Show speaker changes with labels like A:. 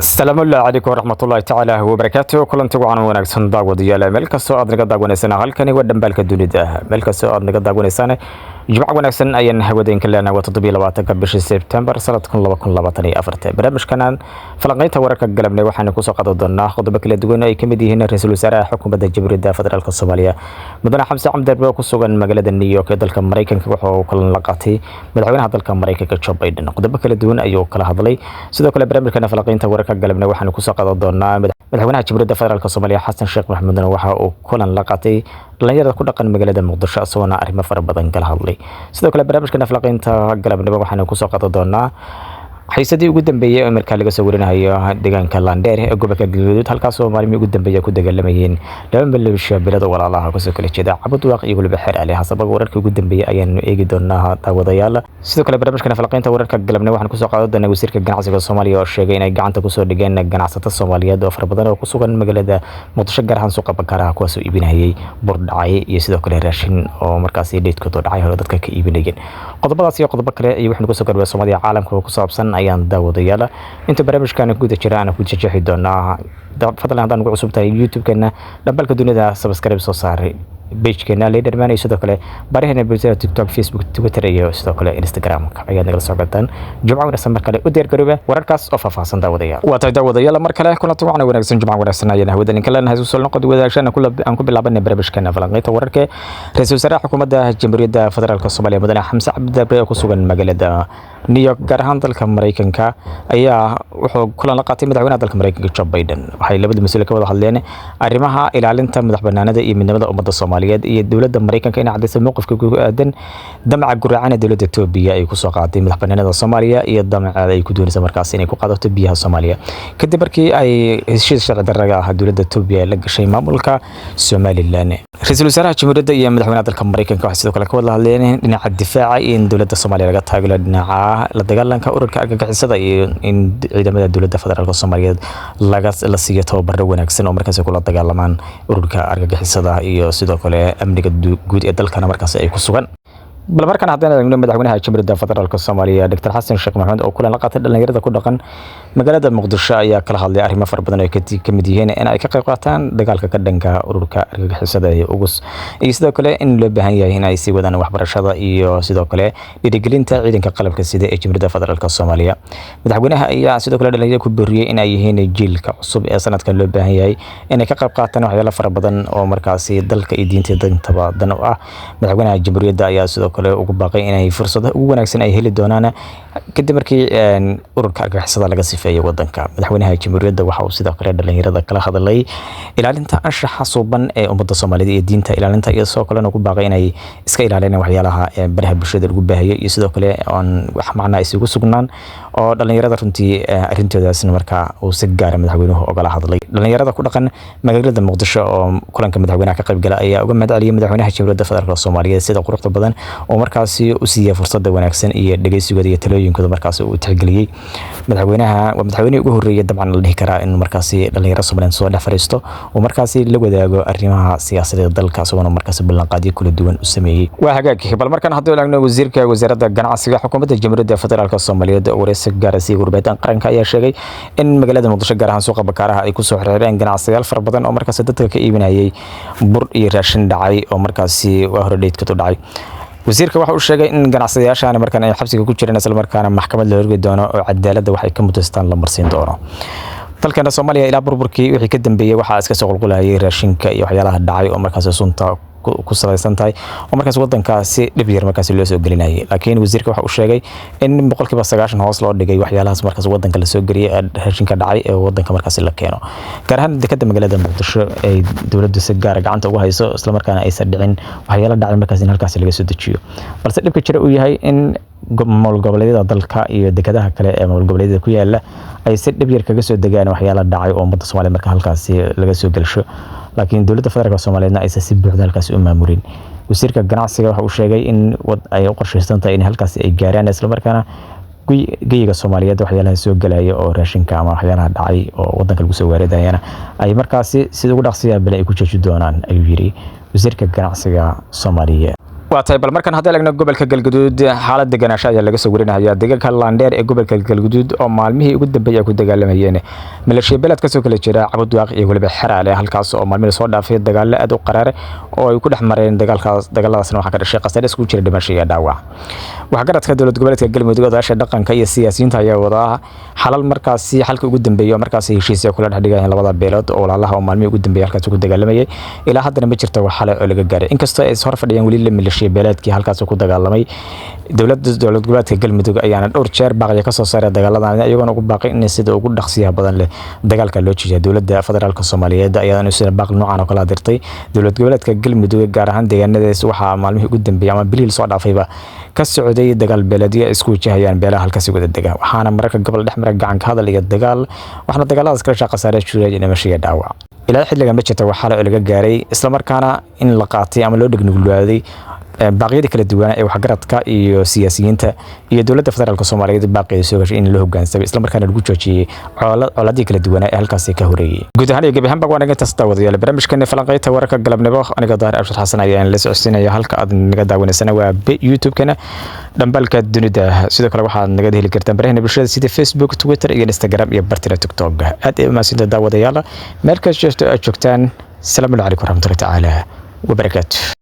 A: Asalaamu calaykum waraxmatullaahi tacaala wabarakaatu. Kulanti wacan wanaagsan, daawadayaal, meel kastoo aad naga daawanaysaan. Halkani waa Dhambaalka Dunida. Meel kastoo aad naga daawanaysaan, jimco wanaagsan ayaan hawadeenka leenahay. Waa 27-ka bishii Sebtembar sanadkan 2024. Barnaamijkanan falanqaynta wararka galabne waxaanu kusoo qaadan doonaa qodobo kala duwan oo ay kamid yihiin ra-iisul wasaaraha xukuumadda Jamhuuriyadda Federaalka Soomaaliya, Mudane Xamse Cabdi Barre, oo ku sugan magaalada New York ee dalka Maraykanka, waxa uu kulan la qaatay madaxweynaha dalka Maraykanka, Joe Biden. Qodobo kala duwan ayuu kala hadlay. Sidoo kale barnaamijkana falanqaynta wararka galabne waxaanu kusoo qaadan doonaa madaxweynaha Jamhuuriyadda Federaalka Soomaaliya, Xasan Sheekh Maxamuudna, waxa uu kulan la qaatay dhalinyarada ku dhaqan magaalada Muqdisho, isagoona arrimo fara badan kala hadlay. Sidoo kale barnaamijkana falanqaynta galabnimo waxaanu kusoo qaadan doonaa xiisadii ugu dambeeyey oo markaa laga soo warinayo deegaanka Landheer ee gobolka Galgaduud, halkaasoo maalmihii ugu dambeeyay ku dagaalamayeen laba maleeshiya bilada walaalaha kasoo kala jeeda Cabudwaaq iyo weliba Xeer Ali. Hasaba wararkii ugu dambeeyey ayaanu eegi doonaa, daawadayaal. Sidoo kale barnaamijkan falanqaynta wararka galabne waxaan kusoo qaadan doonaa wasiirka ganacsiga Soomaaliya oo sheegay inay gacanta kusoo dhigeen ganacsato Soomaaliyeed oo fara badan oo ku sugan magaalada Muqdisho, gaar ahaan suuqa Bakaaraha, kuwaasoo iibinayay bur dhacay iyo sidoo kale raashin oo markaasi dheydkoodu dhacay hore dadka ka iibinayeen. Qodobadaas iyo qodobo kale iyo waxaynu kusoo garbay Soomaaliya caalamka oo ku saabsan ayaan, daawadayaal, inta barnaamijkan guda jira aan ku jeexi doonaa. Fadlan, haddaan ugu cusub tahay YouTube-keena Dhambaalka Dunida, subscribe soo saaray page-keena Leaderman iyo sidoo kale baraheena bulshada: TikTok, Facebook, Twitter iyo sidoo kale Instagram ayaad nagala socotaan. Jumco wanaagsan mar kale, u diyaar garooba wararkaas oo faahfaahsan, daawadayaal. Waa tahay, daawadayaal, mar kale kulanti wacan wanaagsan, jumco wanaagsan ayaan hawada ninka leenahay. Soo noqod wadaagshana aan ku bilaabanay barnaamijkeena falanqaynta wararka. Ra'iisul wasaaraha xukuumadda Jamhuuriyadda Federaalka Soomaaliya, Mudane Xamse Cabdi Barre, oo ku sugan magaalada New York, gaar ahaan dalka Maraykanka, ayaa wuxuu kulan la qaatay madaxweynaha dalka Maraykanka, Joe Biden. Waxay labada mas'uul ka wada hadleen arrimaha ilaalinta madax banaanida iyo midnimada ummadda Soomaaliyeed iyo dowladda Maraykanka inay caddayso mowqifka ku aadan damaca guracan ee dowladda Itoobiya ay kusoo qaaday madax banaanida Soomaaliya iyo damaceeda ay ku doonaysa markaas inay ku qaadato biyaha Soomaaliya, kadib markii ay heshiis sharci darraga ah dowladda Itoobiya la gashay maamulka Somaliland. Ra-iisul wasaaraha jamhuuriyadda iyo madaxweynaha dalka Maraykanka waxay sidoo kale ka wada hadleen dhinaca difaaca iyo in dowladda Soomaaliya laga taageero dhinaca la dagaalanka ururka argagixisada iyo in ciidamada dowladda federaalka Soomaaliyeed laga la siiyo tababaro wanaagsan oo markaas kula dagaalamaan ururka argagixisada iyo sidoo kale amniga guud ee dalkana markaas ay ku sugan. Bal markaan haddaan eegno madaxweynaha Jamhuuriyadda Federaalka Soomaaliya, Dr Xasan Sheekh Maxamed, oo kulan la qaatay dhalinyarada ku dhaqan magaalada Muqdisho, ayaa kala hadlay arrimo fara badan oo ay ka mid yihiin in ay ka qayb qaataan dagaalka ka dhanka ururka argagixisada ee UGUS iyo sidoo kale in loo baahan yahay in ay sii wadaan waxbarashada iyo sidoo kale dhiirigelinta ciidanka qalabka sida ee Jamhuuriyadda Federaalka Soomaaliya. Madaxweynaha ayaa sidoo kale dhalinyarada ku booriyey in ay yihiin jiilka cusub ee sanadkan loo baahan yahay inay ka qayb qaataan waxyaalo fara badan oo markaasi dalka iyo diinta dantaba dan u ah. Madaxweynaha jamhuuriyadda ayaa sidoo kale ugu baaqay inay fursado ugu wanaagsan ay heli doonaan kadib markii ururka argagixisada laga sifeeyay wadanka. Madaxweynaha jamhuuriyadda waxa uu sidoo kale dhalinyarada kala hadlay ilaalinta anshaxa suuban ee ummadda Soomaaliyeed iyo diinta ilaalinta, iyo sidoo kalena ugu baaqay inay iska ilaaliyaan waxyaalaha baraha bulshada lagu baahiyo iyo sidoo kale oon wax macnaa isugu sugnaan oo dhalinyarada runtii arrintoodaasna markaa uu si gaara madaxweynuhu ogala hadlay. Dhalinyarada ku dhaqan magaalada Muqdisho oo kulanka madaxweynaha ka qaybgala ayaa uga mahad celiyay madaxweynaha Jamhuuriyadda Federaalka Soomaaliyeed sida quruxda badan oo markaasi u siiyay fursadda wanaagsan iyo dhegeysigooda iyo talooyinkooda markaasi uu tixgeliyey. Madaxweynaha waa madaxweynihii ugu horreeyay, dabcan la dhihi karaa, in markaasi dhalinyaro Soomaaliyeed soo dhex fadhiisto oo markaasi la wadaago arrimaha siyaasadeed dalka, isagoona markaasi ballanqaadyo kala duwan u sameeyey. Waa hagaag. Bal markaan haddii eegno wasiirka wasaaradda ganacsiga xukuumadda Jamhuuriyadda Federaalka Soomaaliyeed oo wareysi gaar ah siiyey warbaahinta qaranka, ayaa sheegay in magaalada Muqdisho, gaar ahaan suuqa Bakaaraha, ay kusoo xiriireen ganacsiyaal fara badan oo markaasi dadka ka iibinayay bur iyo raashin dhacay oo markaasi waa hore dheydkadu dhacay. Wasiirka waxa uu sheegay in ganacsadayaashan markaan ay xabsiga ku jireen, isla markaana maxkamad la horgi doono oo cadaaladda waxay ka mutaystaan la marsiin doono. Dalkeena Soomaaliya ilaa burburkii wixii ka dambeeyey waxaa iska soo qulqulayay raashinka iyo waxyaalaha dhacay oo markaasi sunta ku salaysan tahay oo markaas wadanka si dhib yar markaasi loo soo gelinayay. Laakiin wasiirka waxa uu sheegay in 90% hoos loo dhigay waxyaalahaas markaas wadanka la soo geliyay ee raashinka dhacay ee wadanka markaasi la keeno, gaar ahaan dekada magaalada Muqdisho ay dowladdu si gaara gacanta ugu hayso, isla markaana aysan dhicin waxyaala dhacay markaas in halkaasi laga soo dejiyo. Balse dhibka jira uu yahay in maamul goboleedyada dalka iyo dekadaha kale ee maamul goboleedyada ku yaala ay si dhib yar kaga soo degaan waxyaala dhacay oo ummadda Soomaaliya marka halkaasi laga soo gelsho, laakiin dowladda federaalka Soomaaliyeedna aysan si buuxda halkaasi u maamurin. Wasiirka ganacsiga waxa uu sheegay in ay u qorshaysan tahay in halkaasi ay gaaraan, isla markaana geyiga Soomaaliyeed waxyaalaha soo gelaya oo raashinka ama waxyaalaha dhacay oo wadanka lagu soo waaridayana ay markaasi sida ugu dhaqsiyaa bale ay ku jooji doonaan, ayuu yiri wasiirka ganacsiga Soomaaliya. Waa tahay. Bal markan haddii eegno gobolka Galgaduud, xaalad deganaansho ayaa laga soo warinaya deegaanka Laandheer ee gobolka Galgaduud, oo maalmihii ugu dambeeyay ay ku dagaalamayeen maleeshiya beeled kasoo kala jira Cabudwaaq iyo weliba Xeraale, halkaas oo maalmihii soo dhaafay dagaalo aad u qaraar oo ay ku dhex mareen. Dagaalkaas, dagaaladaasna waxaa ka dhashay khasaare iskugu jira dhimasho iyo dhaawac. Waxgaradka dowlad goboleedka Galmudug, odayaasha dhaqanka iyo siyaasiyiinta ayaa wadaa xalal markaasi xalka ugu dambeeyay oo markaasi heshiisya kula dhex dhigayeen labada beelood oo walaalaha oo maalmihii ugu dambeeyay halkaasi ku dagaalamayay. Ilaa haddana ma jirto wax xale oo laga gaaray, inkastoo ay hor fadhiyaan weli la maleeshiya beeleedkii halkaasi ku dagaalamay. Dowladda dowlad goboleedka Galmudug ayaana dhowr jeer baaqya kasoo saaray dagaaladan, iyagoona ugu baaqay in sida ugu dhaqsiyaha badan leh dagaalka loo jeediya. Dowladda Federaalka Soomaaliyeed ayaana sida baaq noocan oo kala dirtay dowlad goboleedka Galmudug, gaar ahaan deegaanadaas waxaa maalmihii ugu dambeeyay ama bilihii soo dhaafayba ka socday dagaal beeleedyo ay isku wajahayaan beelaha halkaasi wada dega, waxaana mararka gobol dhex mara gacanka hadal iyo dagaal, waxaana dagaaladaas kala shaqa khasaare jiray dhimasho iyo dhaawac. Ilaa xilligan ma jirta wax xale oo laga gaaray, islamarkaana in la qaatay ama loo dhegnugulaaday baaqyadii kala duwanaa ee waxgaradka iyo siyaasiyiinta iyo dowladda Federaalka Soomaaliyeed baaqeeda soo gashay in loo hogaansamay, islamarkaana lagu joojiyey colaadii kala duwanaa ee halkaasi ka horeeyey. Guud ahaan iyo gebi ahaanba waan intaas, daawadayaal, barnaamijkeena falanqeynta wararka galabnimo. Aniga Daahir Abshir Xasan ayaan la socodsiinaya. Halka aad naga daawanaysana waa YouTube-kana Dhambaalka Dunida. Sidoo kale waxaad naga heli kartaan baraheena bulshada sida Facebook, Twitter iyo Instagram iyo bartina TikTok. Aad ay umahadsantahay, daawadayaal, meel kasta aad joogtaan. Asalaamu calaykum waraxmatullahi tacaala wabarakaatu.